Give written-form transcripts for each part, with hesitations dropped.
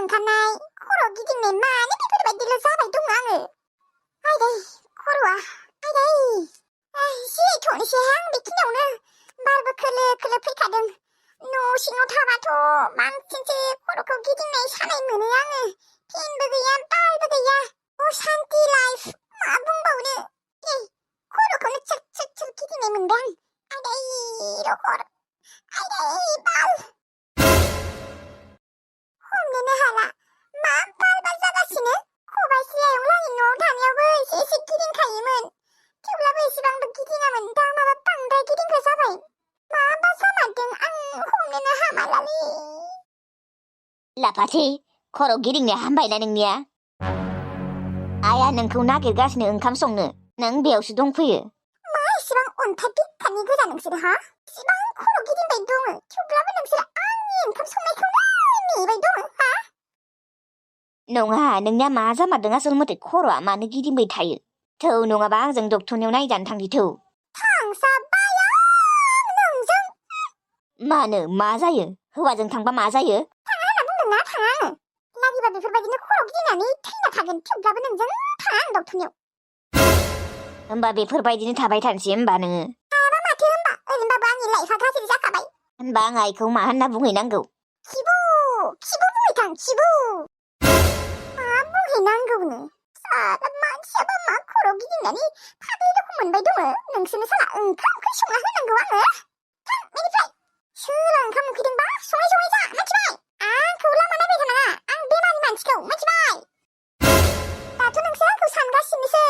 थांखानाय खर' गिदिंनाय मानो बेफोरबायदिल' जाबाय दं आङो आइदै खर'आ आइदै जिरायथ'नोसैहाय आं बेखिनियावनो बारबो खोलो खोलो फैखादों न' सिङाव थाबाथ' बांसिनसो खर'खौ गिदिंनाय सानाय मोनो आङो फेनबो गैया बारबो गैया अशान्ति लाइफ मा बुंबावनो खर'खौनो सोर सोर सोर गिदिंनाय मोनबाय आं आइदै रखर आइदै बाल हमनोनो हाला मा बाल बाल जागासिनो खबाइसेयाव लाइन न'आव थानायावबो एसे एसे गिदिंखायोमोन थेवब्लाबो एसेबांबो गिदिङामोन दा माबा बांद्राय गिदिंग्रा जाबाय माबा जामारदों आं हमनोनो हामालालै लाफाथै खर' गिदिंनाया हामबायना नोंनिया आइया नोंखौ नागिरगासिनो ओंखाम संनो नों बेयावसो दंफैयो मा एसेबां अन्थाइ बिखानि गोजा नोंसोर हा एसेबां खर' गिदिंबाय दङ थेवब्लाबो नोंसोर आंनि ओंखाम संनायखौनो नेबाय दङ हा नङा नोंनिया मा जामारदों आसल मथे खर'आ मानो गिदिंबाय थायो थौ नङाबा आंजों डक्टरनियाव नायजानो थांनि थौ थांजाबाय आं नोंजों मानो मा जायो हौवाजों थांबा मा जायो थाङा होनना बुंदोंना थाङा आङो लागिबा बेफोरबायदिनो खर' गिदिंनानै थैना थागोन थेवब्लाबो नोंजों थाङा आं डक्टरनियाव होमबा बेफोरबायदिनो थाबाय थानोसै होमबा नोङो माबा माथो होमबा ओरैनोबाबो आंनि लाइफआ गाज्रि जाखाबाय होनबा आं आइखौ मा होनना बुंहैनांगौ खिबु बुंहैथां खिबु मा बुंहैनांगौनो साला मानसियाबा मा खर' गिदिंनानै थाबै रखम मोनबाय दङ नोंसोरनो साला ओंखाम ओंख्रि संना होनांगौ आङो थां बेनिफ्राय सोर ओंखाम उखैदोंबा सङै सङै जा मिथिबाय आंखौ लामा नायबाय थानाङा आं बेमारि मानसिखौ मिथिबाय दाथ' नोंसोर आंखौ सानगासिनोसो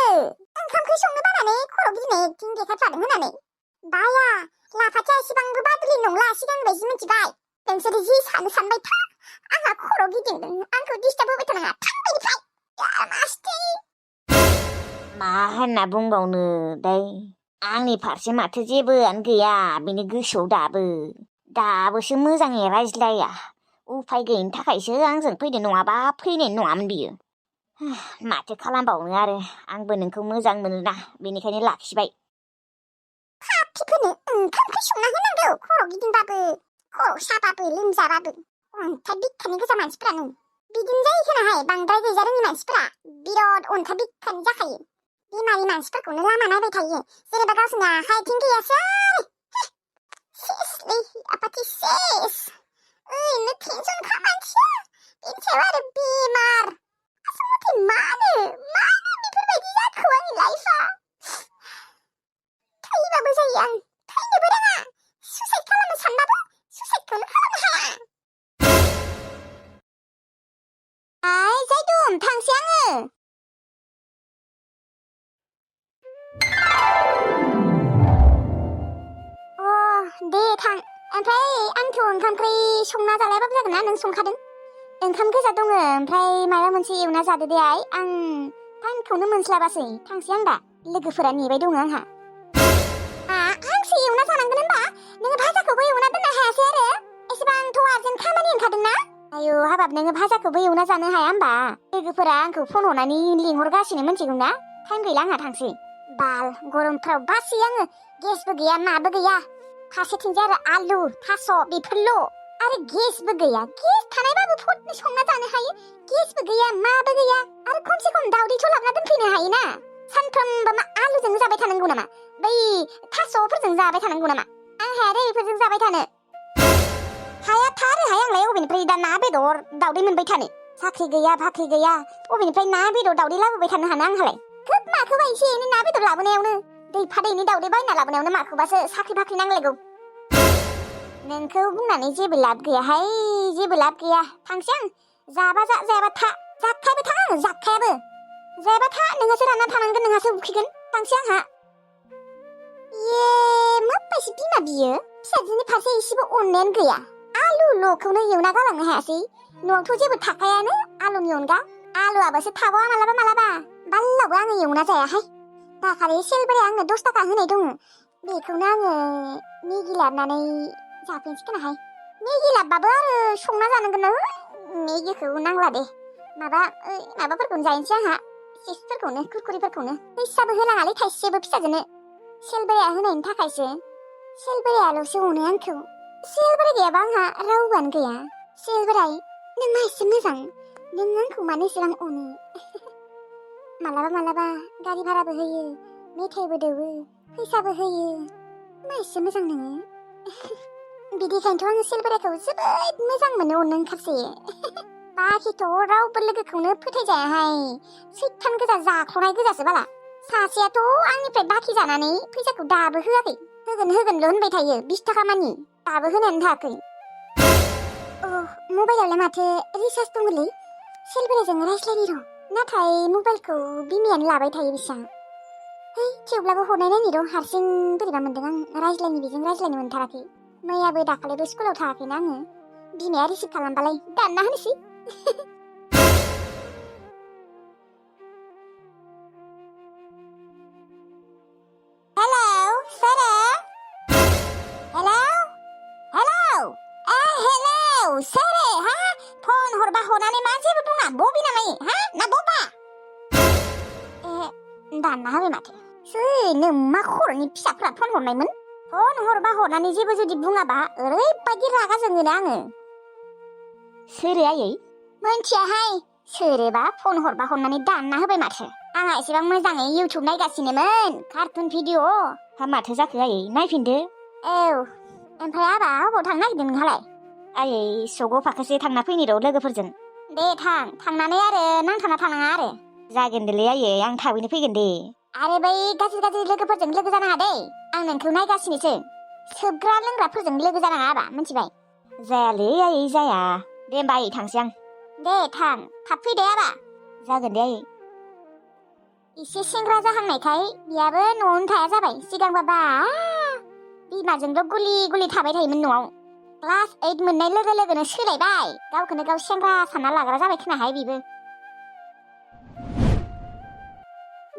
ओंखाम ओंख्रि संनो बानानै खर' गिदिंनाय एक्टिं देखायफ्लादों होननानै बाया लाफाथिया एसेबांबो बादुलि नंला सिगांनि बायदि मिथिबाय नोंसोर जि सानो सानबाय था आंहा खर' गिदिंदों आंखौ डिस्टार्ब होबाय थानाङा थां बेनिफ्राय मास्टि मा होनना बुंबावनो दै आंनि फारसे माथो जेबोआनो गैया बेनि गोसोआव दाबोसो मोजाङै रायज्लाया उफाय गैयिनि थाखायसो आंजों फैदों नङाबा फैनाय नङामोन बियो माथो खालामबावनो आरो आंबो नोंखौ मोजां मोनोना बेनिखायनो लाखिबाय पार्टिफोरनो ओंखाम ओंख्रि संना होनांगौ खर' गिदिंबाबो खर' साबाबो लोमजाबाबो अन्थाइ बिखानि गोजा मानसिफोरानो बिदिनो जायो खोनाहाय बांद्राय गैजा रोङि मानसिफोरा बिराद अन्थाइ बिखानि जाखायो बेमारि मानसिफोरखौनो लामा नायबाय थायो जेनेबा गावसोरना हायथिं गैयासै सेसलै आपाथि सेस ओरैनो टेनसनखा मानसिया बेनि सायाव आरो बेमार आसलथे मानो बेफोरबायदि जाखो आंनि लाइफआ थैबाबो जायो आं थैनोबो रोङा सुइसाइड खालामनो सानबाबो सुइसाइडखौनो खालामनो हाया आइ जायदुम थांसै आङो दे थां ओमफ्राय आंथ' ओंखाम ओंख्रि संना जालायाबाबो जागोन ना नों संखादों ओंखाम गोजा दङ ओमफ्राय माबा मोनसे एवना जादो दे आइ आं टाइमखौनो मोनस्लाबासै थांसै आं दा लोगोफोरा नेबाय दङ आंहा आंसो एवना जानांगोन होनबा नोङो भाजाखौबो एवना दोननो हायासै आरो एसेबांथ' आर्जेन्ट खामानि ओंखारदोंना आयौ हाबाब नोङो भाजाखौबो एवना जानो हाया होमबा लोगोफोरा आंखौ फन हरनानै लिंहरगासिनो मिथिगौ ना टाइम गैला आंहा थांसै बाल गरमफ्राव बासै आङो गेसबो गैया माबो गैया फारसेथिंजाय आरो आलु थास' बेफोरल' आरो गेसबो गैया गेस थानायबाबो फटनो संना जानो हायो गेसबो गैया माबो गैया आरो खमसे खम दावदैथ' लाबना दोनफैनो हायोना सानफ्रोमबो मा आलुजों जाबाय थानांगौ नामा बै थास'फोरजों जाबाय थानांगौ नामा आं हाया दे बेफोरजों जाबाय थानो हाया थारोहाय आंलाय अबेनिफ्राय दा ना बेदर दावदै मोनबाय थानो साख्रि गैया बाख्रि गैया अबेनिफ्राय ना बेदर दावदै लाबोबाय थानो हानो आंहालाय खोब माखौबा एसे एनै ना बेदर लाबोनायावनो दैफा दैनि दावदै बायना लाबोनायावनो माखौबासो साख्रि बाख्रि नांलायगौ नोंखौ बुंनानै जेबो लाब गैयाहाय जेबो लाब गैया थांसै आं जाबा जा जायाबा था जाखायाबो था आङो जाखायाबो जायाबा था नोंहासो रानना थानांगोन नोंहासो उखैगोन थांसै आंहा माबायदि बिमा बियो फिसाजोनि फारसे एसेबो अननायानो गैया आलुल'खौनो एवना गालांनो हायासै न'आवथ' जेबो थाखायानो आलुनि अनगा आलुआबोसो थाबावा मालाबा बाल्लावबो आङो एवना जायाहाय दाखालि सेलबारिया आंनो 10 थाखा होनाय दङ बेखौनो आङो मेगि लाबनानै जाफैनोसै खोनाहाय मेगि लाबबाबो आरो संना जानांगोन ना मेगिखौ नांला दे माबाफोरखौनो जाहैनोसै आंहा चिप्सफोरखौनो कुरकुरिफोरखौनो फैसाबो होलाङालै थाइसेबो फिसाजोनो सेलबारिया होनायनि थाखायसो सेलबारियाल'सो अनो आंखौ सेलबारि गैयाबा आंहा रावबोआनो गैया सेलबाराय नों मा एसे मोजां नों आंखौ मानो एसेबां अनो? मालाबा मालाबा गारि भाराबो होयो, मेथाइबो दौवो, फैसाबो होयो। मा एसे मोजां नोङो? बिदिखायनोथ' आङो सिलबाराखौ जोबोद मोजां मोनो, अननो ओंखारसो। बाखिथ' रावबो लोगोखौनो फोथायजायाहाय। सैथान गोजा, जाख्ल'नाय गोजासो बाला। सासेयाथ' आंनिफ्राय बाखि जानानै फैसाखौ दाबो होआखै। होगोनल' होनबाय थायो, 20 थाखा मानि दाबो होनायानो थायाखै। मबाइलावलाय माथो रिसार्ज दङलै, सिलबाराजों रायज्लायनि र'। नाथाय मबाइलखौ बिमायानो लाबाय थायो बिसां। है थेवब्लाबो हरनाय नायनि र', हारसिं बोरैबा मोनदों आं। बेजों रायज्लायनो मोनथाराखै। मैयाबो दाखालिबो स्कुलाव थाङाखैना आङो। बिमाया रिसिभ खालामबालाय दानना होनोसै। सोरो हा? फन हरबा हरनानै मा जेबो बुङा? बबि नामायो हा? ना बबा? दानना होबाय माथो। सोरनो मा खर'नि फिसाफ्रा फन हरनायमोन? फन हरबा हरनानै जेबो जुदि बुङाबा ओरैबायदि रागा जोङोना आङो। सोरो आयै? मोनथियाहाय। सोरोबा फन हरबा हरनानै दानना होबाय माथो। आंहा एसेबां मोजाङै इउटुब नायगासिनोमोन, कार्टुन भिडिअ'। हा माथो जाखो आयै? नायफिनदो। औ, ओमफ्राय आबा अबाव थांनो नागिरदों नोंहालाय? आयै सक फाखोसे थांना फैनि र' लोगोफोरजों। दे थांनानै आरो नांथाना थानाङा आरो। जागोन देलै आयै, आं थाबैनो फैगोन दे। आरो बै गाज्रि लोगोफोरजों लोगो जानाङा दै। आं नोंखौ नायगासिनोसो। सोबग्रा लोंग्राफोरजों लोगो जानाङा आबा, मिथिबाय? जायालै आयै जाया। दे होमबा आयै थांसै आं। दे थाब फै दे आबा। जागोन दे आयै। एसे सेंग्रा जाहांनायखाय बियाबो न'आवनो थाया जाबाय। सिगांबा बा बिमाजोंल' गुलि थाबाय थायोमोन न'आव। क्लास 8 मोननाय लोगो लोगोनो सोलायबाय। गावखौनो गाव सेंग्रा सानना लाग्रा जाबाय खोनाहाय बिबो।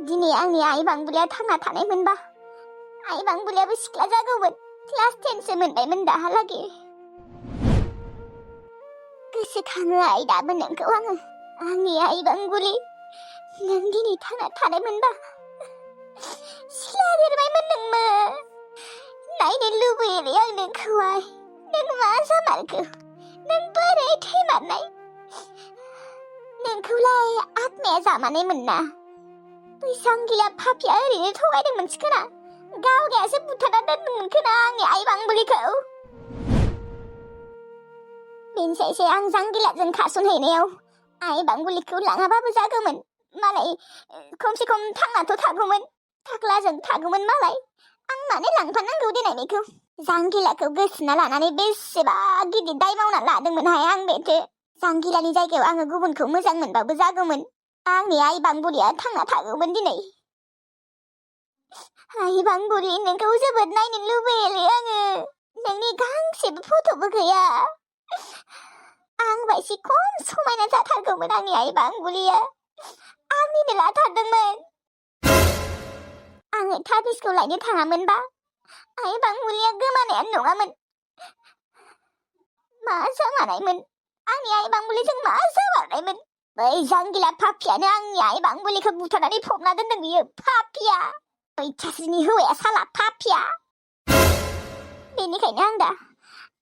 दिनै आंनि आइ बांबुलिया थांना थानाय मोनबा आइ बांबुलियाबो सिख्ला जागौमोन। क्लास 10 सो मोनबायमोन दाहालागै। गोसोखाङो आइ दाबो नोंखौ आङो। आंनि आइ बांबुलि, नों दिनै थांना थानाय मोनबा सिख्ला देरबायमोन नोंमोन। नायनो लुबैयोलै आं नोंखौहाय। नों मा जामारखो? नों बोरै थैमारनाय? नोंखौलाय आत्माया जामारनायमोन ना? बै सांगिला फाफिया ओरैनो थगायदोंमोन खोना। गावगायासो बुथारना दोनदोंमोन खोना आंनि आइ बांबुलिखौ। बेनिसायसो आं जांगिलाजों खारसनहैनायाव आइ बांबुलिखौ लाङाबाबो जागौमोन। मालाय खमसे खम थांनाथ' थागौमोन। थाख्लाजों थागौमोन मालाय। आं मानो लांफानांगौ देनाय बेखौ? जांगिलाखौ गोसोना लानानै बेसेबा गिदिर दाय मावना लादोंमोनहाय आं बेथो। जांगिलानि जायगायाव आङो गुबुनखौ मोजां मोनबाबो जागौमोन। आंनि आइ बांबुलिया थांना थागौमोन दिनै। आइ बांबुलि, नोंखौ जोबोद नायनो लुबैयोलै आङो। नोंनि गांसेबो फट'बो गैया। आंबा एसे खम समायना जाथारगौमोन आंनि आइ बांबुलिया। आंनिनो लाथारदोंमोन। आङो थाबिसखौ लायनो थाङामोनबा आइ बांबुलिया गोमानायानो नङामोन। मा जामारनायमोन? आंनि आइ बांबुलिजों मा जामारनायमोन? बै जांगिला फाफियानो आंनि आइ बांबुलिखौ बुथारनानै फबना दोनदों बियो। फाफिया, मैथास्रिनि हौवाया साला फाफिया। बेनिखायनो आं दा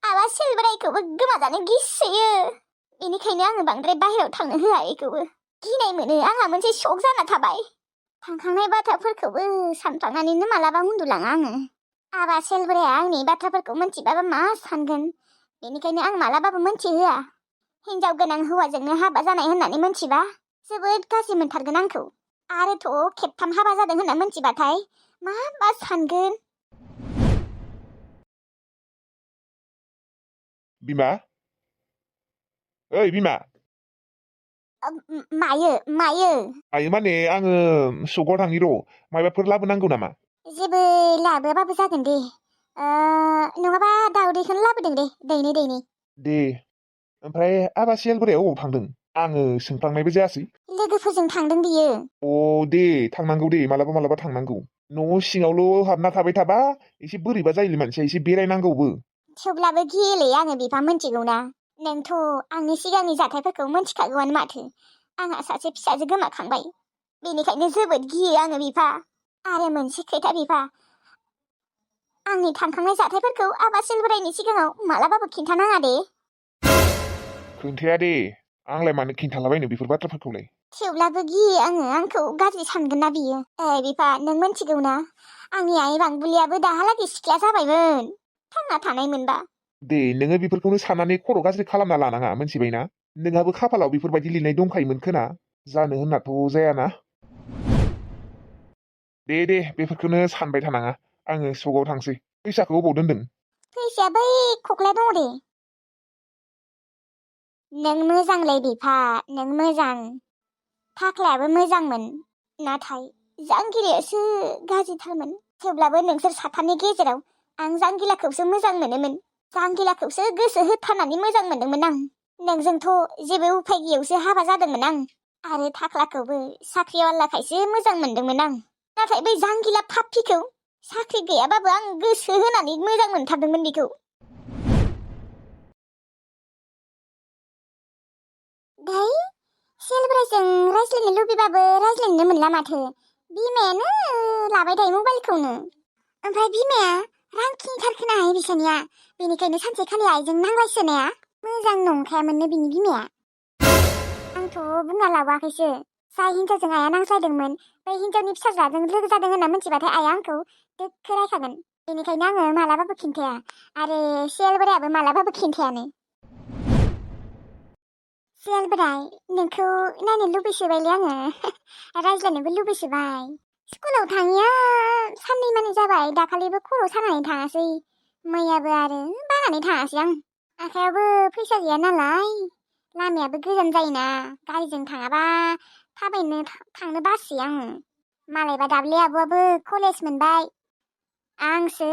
आबा सिलबारायखौबो गोमाजानो गिसोयो। बेनिखायनो आङो बांद्राय बाहेराव थांनो होआ बेखौबो। गिनाय मोनो, आंहा मोनसे शक जाना थाबाय। थांखांनाय बाथ्राफोरखौबो सानफ्लांनानैनो मालाबा उन्दुलाङा आङो। आबा सिलबाराया आंनि बाथ्राफोरखौ मोनथिबाबो मा सानगोन? बेनिखायनो आं मालाबाबो मोनथिहोआ। हिनजाव गोनां हौवाजोंनो हाबा जानाय होननानै मोनथिबा जोबोद गाज्रि मोनथारगोन आंखौ। आरोथ' खेबथाम हाबा जादों होनना मोनथिबाथाय मा सानगोन? बिमा, ओइ बिमा। मायो? मायो माने आङो सकआव थांनि र'। माबाफोर लाबोनांगौ नामा? जेबो लाबोआबाबो जागोन दे। नङाबा दाउदैखौनो लाबोदों दे, दैनै। दे, ओमफ्राय आबा सिलबाराया अबाव थांदों? आङो सोंफ्लांनायबो जायासै। लोगोफोरजों थांदों बियो। दे थांनांगौ दे, मालाबा थांनांगौ। न' सिङावल' हाबना थाबाय थाबा एसे बोरैबा जायोलै मानसिया, एसे बेरायनांगौबो। थेवब्लाबो गियोलै आङो, बिफा मोनथिगौना। नोंथ' आंनि सिगांनि जाथायफोरखौ मोनथिखागौआनो माथो। आंहा सासे फिसाजो गोमाखांबाय। बेनिखायनो जोबोद गियो आङो बिफा। आरो मोनसे खोथा बिफा, आंनि थांखांनाय जाथायफोरखौ आबा सिलबारायनि सिगाङाव मालाबाबो खिन्थानाङा दे। खोन्थाया दे, आंलाय मानो खिन्थालाबायनो बेफोर बाथ्राफोरखौलाय थेवब्लाबो गियो आङो आंखौ गाज्रि सानगोन ना बियो बिफा नों मिथिगौ ना आंनि आइ बांबुलियाबो दाहालागै सिख्ला जाबायमोन थांना थानाय मोनबा दे नोङो बेफोरखौनो साननानै खर' गाज्रि खालामना लानाङा मोनथिबायना नोंहाबो खाफालाव बेफोरबायदि लिरनाय दंखायोमोन खोना जानो होननाथ' जायाना दे बेफोरखौनो सानबाय थानाङा आङो सकआव थांसै फैसाखौ अबाव दोनदों फैसाया बै खख्लाया दङ दे नों मोजांलै बिफा नों मोजां थाख्लायाबो मोजांमोन नाथाय जांगिलायासो गाज्रिथारमोन थेवब्लाबो नोंसोर साथामनि गेजेराव आं जांगिलाखौसो मोजां मोनोमोन जांगिलाखौसो गोसो होथारनानै मोजां मोनदोंमोन आं नोंजोंथ' जेबो उफाय गैयैयावसो हाबा जादोंमोन आं आरो थाख्लाखौबो साख्रिवालाखायसो मोजां मोनदोंमोन आं नाथाय बै जांगिला फाफ्लिखौ साख्रि गैयाबाबो आं गोसो होनानै मोजां मोनथारदोंमोन बेखौ दाय सेलब्राजों रायज्लायनो लुबैबाबो रायज्लायनो मोनला माथो बिमायानो लाबाय थायो मबाइलखौनो ओमफ्राय बिमाया रां खिनिथारखोनाहाय बिसानिया बेनिखायनो सानसेखालि आइजों नांलायसोनाया मोजां नंखायामोननो बिनि बिमाया आंथ' बुंना लाबाखैसो जाय हिन्जावजों आइया नांज्लायदोंमोन बै हिन्जावनि फिसाज्लाजों लोगो जादों होनना मिथिबाथाय आइया आंखौ दोखो रायखागोन बेनिखायनो आङो मालाबाबो खिन्थाया आरो सेलब्रायाबो मालाबाबो खिन्थायानो सेलब्राय नोंखौ नायनो लुबैसोबायलै आङो रायज्लायनोबो लुबैसोबाय स्कुलाव थाङिया साननै माने जाबाय दाखालिबो खर' सानानै थाङासै मैयाबो आरो बानानै थाङासै आं आखायावबो फैसा गैया नालाय लामायाबो गोजान जायोना गारिजों थाङाबा थाबायनो थांनो बासै आङो मालायबा दाब्ले आब'आबो कलेज मोनबाय आंसो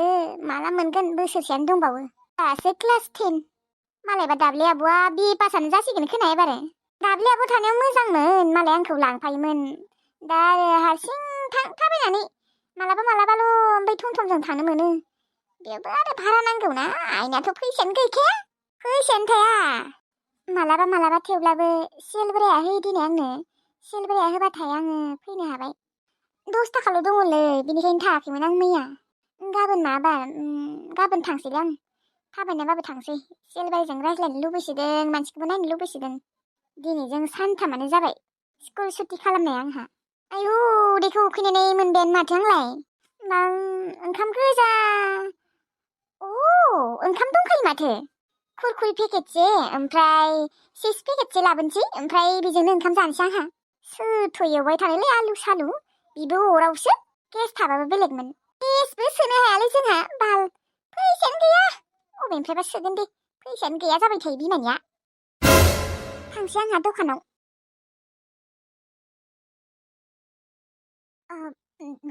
माला मोनगोन बोसोरसेयानो दंबावो दासो क्लास 10 मालायबा दाब्ले आब'आ बि पासआनो जासिगोन खोना एबारो दाब्ले आब' थानायाव मोजांमोन मालाय आंखौ लांफायोमोन दा आरो हारसिं थाबायनानै मालाबाल' बै थमथमजों थांनो मोनो बेयावबो आरो भारा नांगौना आइनाथ' फैसायानो गैखाया फैसायानो थाया मालाबा थेवब्लाबो सेलब्राया होयो दिनै आंनो सेलब्राया होबाथाय आङो फैनो हाबाय 10 थाखाल' दङलै बेनिखायनो थाङाखैमोन आं मैया गाबोन गाबोन थांसैलै आं थाबायनाबाबो थांसै सेलब्राजों रायज्लायनो लुबैसोदों मानसिखौबो नायनो लुबैसोदों दिनैजों सानथामानो जाबाय स्कुल सुटि खालामनाया आंहा आयु उदैखौ उखैनानै मोनबायानो माथो आंलाय ओंखाम गोजा ओंखाम दंखायो माथो खुरखुरि पेकेटसे ओमफ्राय चिप्स पेकेटसे लाबोनोसै ओमफ्राय बेजोंनो ओंखाम जानोसै आंहा सोरथ' एवबाय थानायलै आलु सालु बिबो अरावसो गेस थाबाबो बेलेगमोन गेसबो सोनो हायालै जोंहा बाल फैसायानो गैया अबेनिफ्रायबा सोगोन दे फैसायानो गैया जाबाय थायो बिमानिया थांसै आंहा दखानाव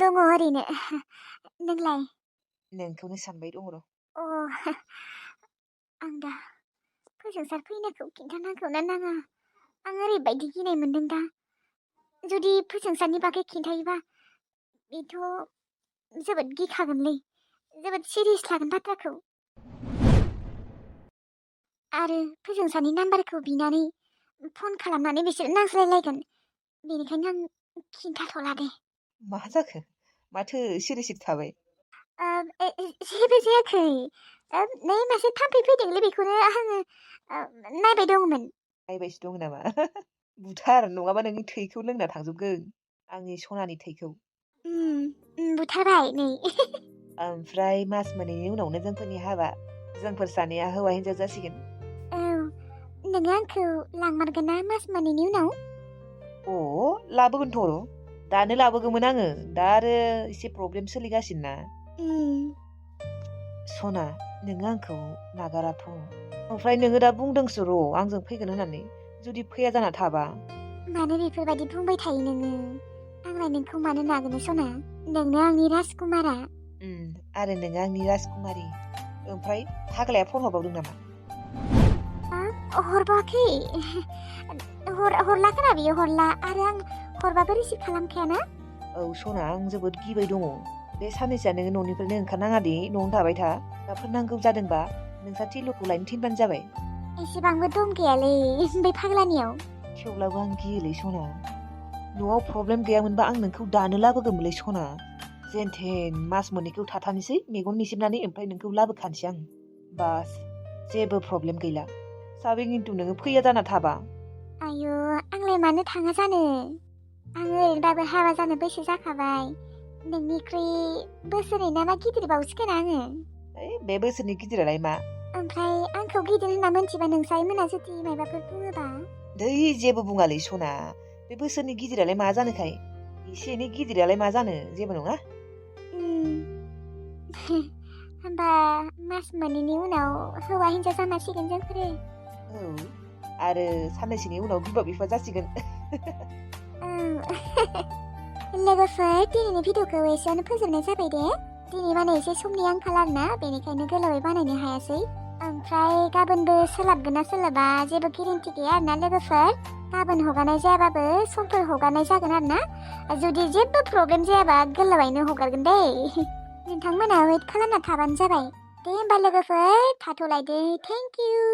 दङ ओरैनो नोंलाय नोंखौनो सानबाय दङ र' आं दा फोजोंसार फैनायखौ खिन्थानांगौ ना नाङा आं ओरैबायदि गिनाय मोनदों दा जुदि फोजोंसारनि बागै खिन्थायोबा बेथ' जोबोद गिखागोनलै जोबोद सिरियास लागोन बाथ्राखौ आरो फोजोंसारनि नाम्बारखौ बिनानै फन खालामनानै बिसोर नांज्लायलायगोन बेनिखायनो आं खिन्थाथ'ला दे मा जाखो माथो सिरि थाबाय जेबो जायाखै नै मासे थाम्फै फैदोंलै बेखौनो आङो नायबाय दंमोन नायबायसो दङ नामा बुथार नङाबा नोंनि थैखौ लोंना थांजोबगोन आंनि सनानि थैखौ बुथारबाय नै ओमफ्राय मास मोननैनि उनावनो जोंफोरनि हाबा जोंफोर सानैया हौवा हिन्जाव जासिगोन नोङो आंखौ लांमारगोन ना मास मोननैनि उनाव लाबोगोनथ' दानो लाबोगौमोन आङो दा आरो एसे प्रब्लेम सोलिगासिनो ना सना नोङो आंखौ नागाराथ' ओमफ्राय नोङो दा बुंदोंसो र' आंजों फैगोन होननानै जुदि फैया जाना थाबा मानो बेफोरबायदि बुंबाय थायो नोङो आंलाय नोंखौ मानो नागिरनो सना नोंनो आंनि राजकुमारा आरो नोङो आंनि राजकुमारि ओमफ्राय फाग्लाया फन हरबावदों नामा हरबाखै हरला खोना बियो हरला आरो आं हरबाबो रिसिभ खालामखायाना सना आं जोबोद गिबाय दङ बे साननैसोआ नोङो न'निफ्रायनो ओंखारनाङा दे न'आवनो थाबाय था माबाफोर नांगौ जादोंबा नोंसा टिलुखौ लायनो थिनबानो जाबाय एसेबांबो दम गैयालै बे फाग्लानियाव थेवब्लाबो आं गियोलै सना न'आव प्रब्लेम गैयामोनबा आं नोंखौ दानो लाबोगौमोनलै सना जेनथेन मास मोननैखौ थाथानोसै मेगन मिसिबनानै ओमफ्राय नोंखौ लाबोखानोसै आं बास जेबो प्रब्लेम गैला साबे खिन्थु नोङो फैया जाना थाबा आयु आंलाय मानो थाङा जानो आं ओरैनोबाबो हाबा जानो बैसो जाखाबाय नोंनिख्रुइ बोसोरै नामा गिदिरबावसिगोन आङो ओइ बे बोसोरनि गिदिरालाय मा ओमफ्राय आंखौ गिदिर होनना मोनथिबा नोंसाय मोना जुदि मायबाफोर बुङोबा दै जेबो बुङालै सना बे बोसोरनि गिदिरालाय मा जानोखाय एसे एनै गिदिरालाय मा जानो जेबो नङा होमबा मास मोननैनि उनाव हौवा हिन्जाव जामारसिगोन जोंफोरो औ आरो साननैसोनि उनाव बिमा बिफा जासिगोन लोगोफोर दिनैनि भिडिअखौ एसेयावनो फोजोबनाय जाबाय दे दिनै माने एसे समनि आंखाल आरोना बेनिखायनो गोलावै बानायनो हायासै ओमफ्राय गाबोनबो सोलाबगोन ना सोलाबा जेबो गेरेन्टि गैया आरोना लोगोफोर गाबोन हगारनाय जायाबाबो समफोर हगारनाय जागोन आरोना जुदि जेबो प्रब्लेम जायाबा गोलावैनो हगारगोन दै नोंथांमोना वेट खालामना थाबानो जाबाय दे होमबा लोगोफोर थाथ'लायदो थेंक इउ